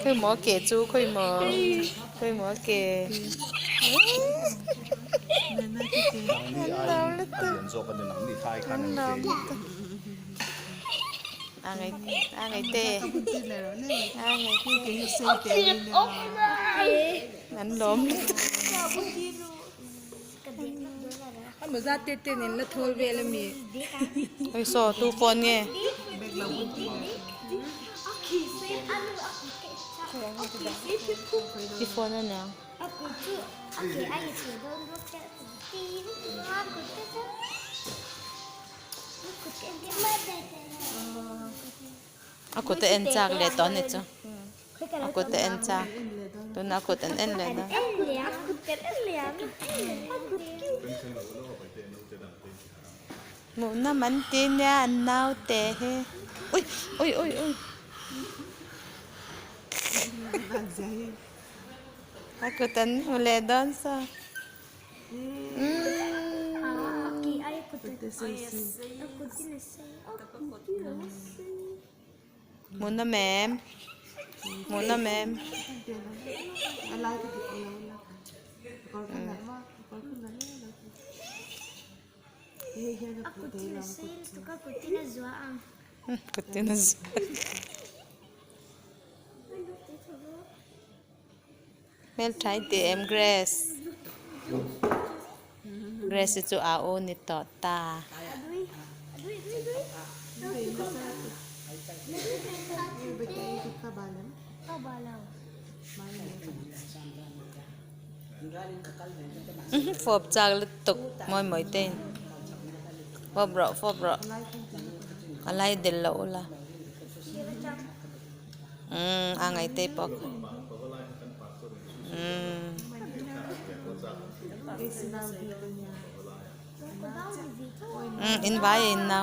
Khawi maw a ke chu khawi maw khawi maw a ke a ngei a ngei te a ngei te an lawm lutuk. Oi saw tu phone nge. I phone a niang. A kut a en chak leh tawh a ni chu. A kut a en chak. Tunah a kut an en leh dawn. Hmuh nawm an ti nia an naute hi. Ui ui ui ui. A kut an hmu leh dawn saw. Hmuh nawm em? Hmuh nawm em? Kut tin a zuah. Hmeltha i ti em Grace? Grace hi chu a u ni tawh ta. Fawp chak lutuk mawi mawi te in fawp rawh fawp rawh a lai del loh ula umm a ngaihte pawh umm. Umm in vai a in nau.